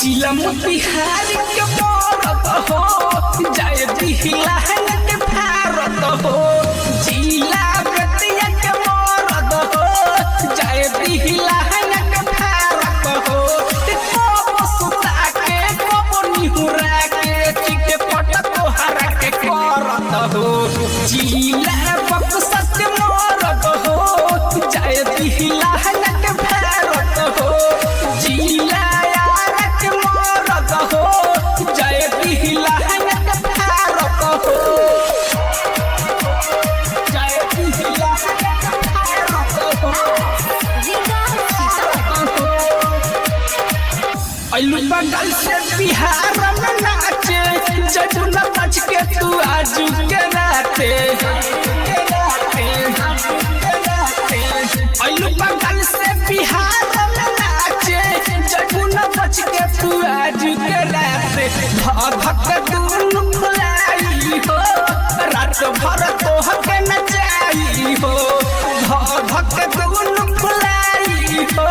जिला मोतिहारी के मरद हो, जाए दिहिला के भारत हो। जिला बेतिया के मरद हो, जाए दिहिला के भारत हो। कब सुता के कब निहुरा के चिके पट तोहरा के करत हो। जिला बक्सर के मरद हो, जाए दिहिला के भारत हो। जिला यार के मरद हो, जाए दिहिला के भारत हो। जाए दिहिला के भारत हो। अइलू बंगाल से बिहार में नाचे, जजू न बच के तू आजू के राते। अइलू बंगाल से बिहार में नाचे, जजू न बच के तू आजू के राते। धक दुनु फुलाई हो, रात भर तोह के नचाई हो। धक दुनु फुलाई हो,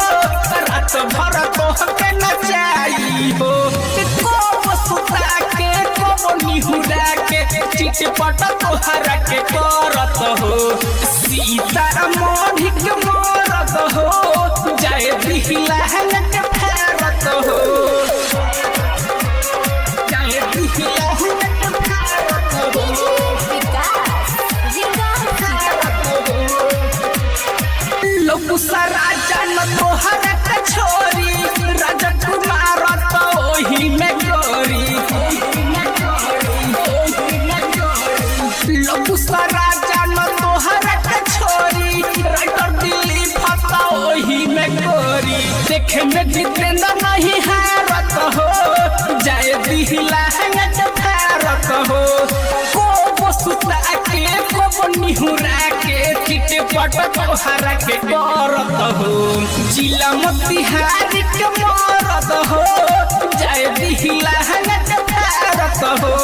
रात भर तोह के नचाई हो। कब सुता के कब निहुरा के चिटपट तोहरा के करत हो। सीतामढ़ी के मरद हो, जाए दिहिला के भारत हो। जाए दिहिला के भारत हो। लोकुसा राजा न तोहरा के छोरी, राजा कुमार तो ओही में गोरी। लोकुसा राजा न तोहरा के छोरी, राइटर दिल्ली फता ओही में गोरी। देखे में जितेंद्र नहीं हारत हो, जाए दिहिला के भारत हो। को सुता के को निहुरा के चिटपट तोहरा के करत हो। जिला मोतिहारी के मरद हो, जाए दिहिला के भारत हो।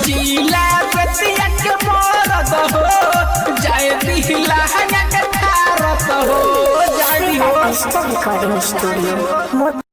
जिला बेतिया के मरद हो, जाए दिहिला के भारत हो। जाई हो। Digital Recording Studio.